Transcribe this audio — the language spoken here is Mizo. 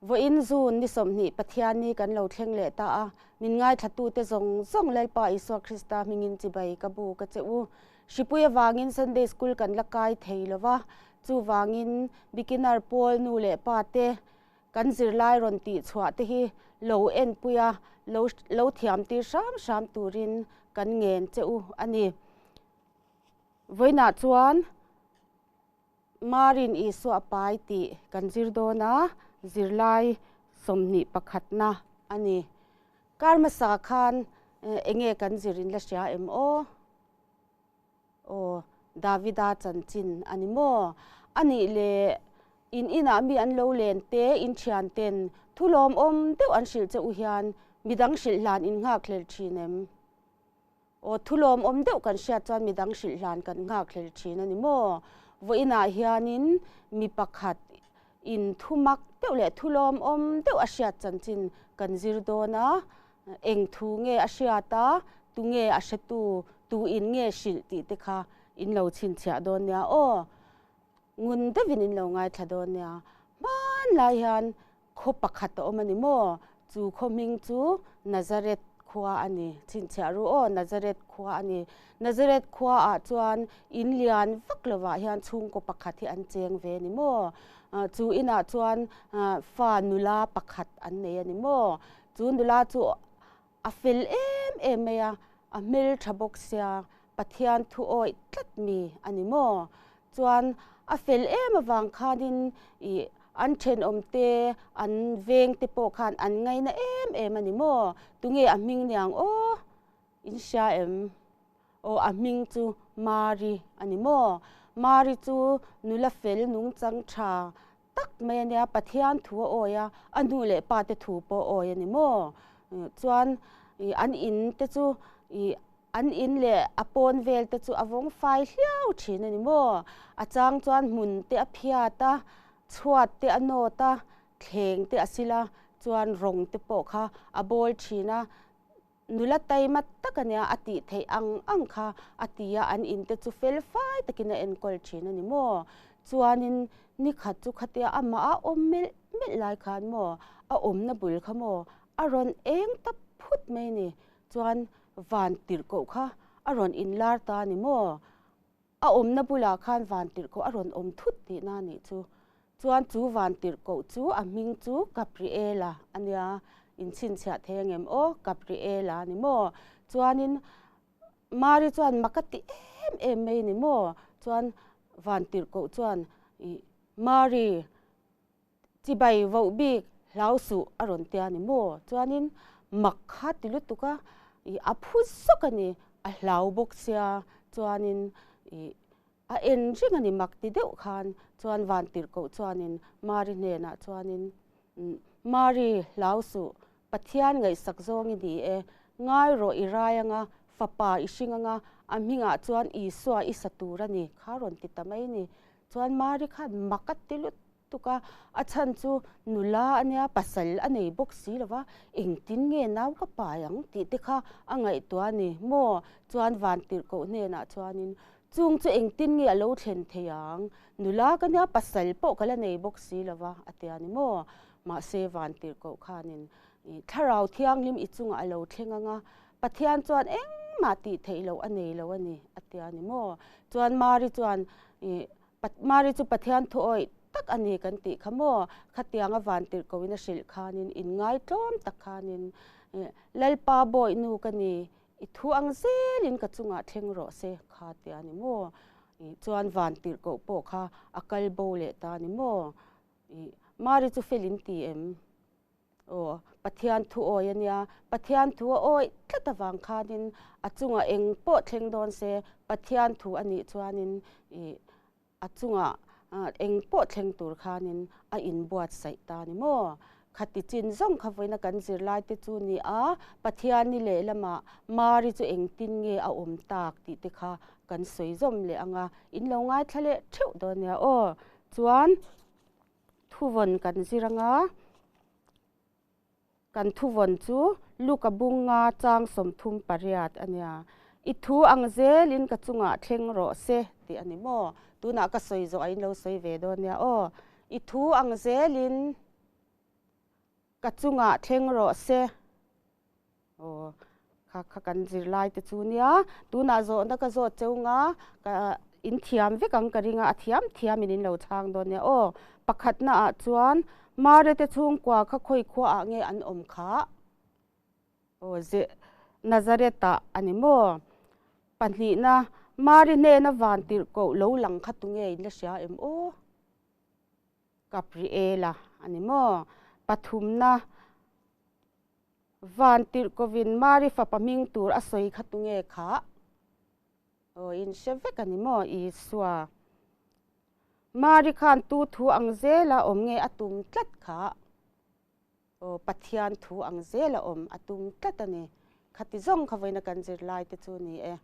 Vawiin June ni 20 Pathianni kan lo thleng leh ta a, min ngaithlatute zawng zawng Lalpa Isua Krista hmingin chibai ka bu ka che u. Hripui avangin Sunday School kan la kai thei lo va, chuvangin beginner pawl nu leh pa te kan zirlai rawn tih chhuah te hi lo enpui a, lo lo thiam tir hram hram turin kan ngen che u a ni. Vawiinah chuan Marin Isua a pai tih kan zir dawn a, zirlai 21 pakhatna a ni. Kar hmasa khan enge kan zir in la hria em aw? Aw, Davida chanchin a ni maw? A nih leh in inah mi an lo len te, in thian ten thu lawmawm deuh an hrilh che u hian midang hrilh hlan in nghakhlel thin em? Aw, thu lawmawm deuh kan hriat chuan midang hrilh hlan kan nghakhlel thin a ni maw? Vawiinah hianin mi pakhat in thu mak deuh leh thu lawmawm deuh a hriat chanchin kan zir dawn a, eng thu nge a hriat a, tu nge a hretu, tu in nge hrilh tih te kha in lo chhinchhiah dawn nia aw. Ngun deuhin in lo ngaithla dawn nia. Hmanlai hian Khaw pakhat a awm a ni maw? Chu khaw hming chu Nazareth khua a ni. Chhinchhiah ru aw, Nazareth khua a ni. Nazareth khua ah chuan in lian vak lovah hian chhungkaw pakhat hi an cheng ve a ni maw? Chu inah chuan fa nula pakhat an nei a ni maw? Chu nula chu A fel em em mai a, a hmeltha bawk sia, Pathian thu awih tlat mi a ni maw? Chuan a fel em avang khanin ih an thenawm te, an veng te pawh khan an ngaina em em a ni maw? Tunge a hming niang aw? In hria em? Aw a hming chu Mari a ni maw? Mari chu nula fel nungchang tha tak mai a nia, Pathian thu a awi a, a nu leh pa te thu pawh a awi a ni maw? Chuan an in te chu an in leh a pawn vel te chu a vawng fai hliau thin a ni maw? A chang chuan hmun te a phiat a, chhuat te a nawt a, thleng te a sil a, chuan rawng te pawh kha a bawl thin a, Nula taima tak a nia, a tih theih ang ang kha a ti a, an in te chu fel fai takin a enkawl thin a ni maw? Chuanin ni khat chu khatia amah a awm melh melh lai khan maw, a awmna bul kha maw a rawn eng ta phut mai ni, chuan van tirhkoh kha a rawn inlar ta a ni maw? A awmna bulah khan vantirhkoh a rawn awm thut tihna a nih chu. Chuan chu vantirhkoh chu a hming chu Gabriela a nia, inchhinchhiah thei ang em aw, Gabriela a ni maw? Chuanin Mari chuan mak a ti em em mai a ni maw? Chuan vantirhkoh chuan ih Mari, Chibai voh bik hlau suh a rawn tia ni maw? Chuanin mak kha ti lutuk a, ih a phu zawk a ni, a hlau bawk sia, chuanin ih a en reng a ni mak ti deuh khan, chuan vantirhkoh chuanin Mari hnenah chuanin Mari hlau suh, Pathian ngaihsak zawng i ni e, ngai rawh i rai anga, fapa i hring anga, a hmingah chuan Isua i sa tur a ni kha rawn ti ta mai ni. Chuan Mari khan mak a ti lutuk. Tuk a, a chhan chu nula a nia, pasal a nei bawk si lo va, engtin nge nau ka pai ang tih te kha a ngaihtuah a ni maw? Chuan Vantirhkoh hnenah chuanin, Chung chu engtin nge a lo thlen thei ang? Nula ka nia, pasal pawh ka la nei bawk si lo va, a ti a ni maw? Mahse Vantirhkoh khanin, Thlarau Thianghlim i chungah a lo thleng ang a, Pathian chuan engmah tih theih loh a nei lo a ni, a ti a ni maw? Chuan Mari chuan, Mari chu Pathian thuawih tak a ni kan tih kha maw? Khatianga vantirhkohin a hrilh khanin inngai tlawm tak khanin Lalpa bawihnu ka ni, i thu ang zelin ka chungah thleng rawh se kha tia ni maw? Chuan vantirhkoh pawh kha a kal bo leh ta ni maw? Mari chu fel in ti em? Aw, Pathian thu awi a nia. Pathian thu a awi tlat avang khanin a chungah eng pawh thleng dawn se, Pathian thu a nih chuanin ih a chungah eng pawh thleng tur khanin a inbuatsaih ta ni maw? Khati chin zawng kha vawiina kan zirlai te chu ni a, Pathian ni lehlamah Mari chu engtin nge a awm tak tih te kha kan sawi zawm leh ang a, in lo ngaithla leh theuh dawn nia aw. Chuan. Thuvawn kan zir anga, kan thuvawn chu Luka bunga chang 38 a nia. I thu ang zelin ka chungah thleng rawh se tih a ni maw? Tunah ka sawi zawh a in lo sawi ve dawn nia aw. I thu ang zelin ka chungah thleng rawh se. Aw, kha kha kan zirlai te chu nia. Tunah zawhna ka zawt cheu nga, ka in thiam vek ang ka ring a, a thiam thiam in in lo chhang dawn nia. Aw, pakhatna ah chuan Mare te chhungkua kha khawi khua ah nge an awm khah? Aw, ze Nazareth ah a ni maw? Pahnihna, Mari hnena vantirhkoh lo lang kha tunge in la hria em aw? Gabriela a ni maw? Pathumna, Vantirhkovin Mari fapa hming tur a sawi kha tunge khah? Aw, in hre vek a ni maw? Isua. Mari khan tu thu ang zela awm nge a tum tlat khah? Aw, Pathian thu ang zela awm a tum tlat a ni. Khati zawng kha vawiina kan zirlai te chu ni e.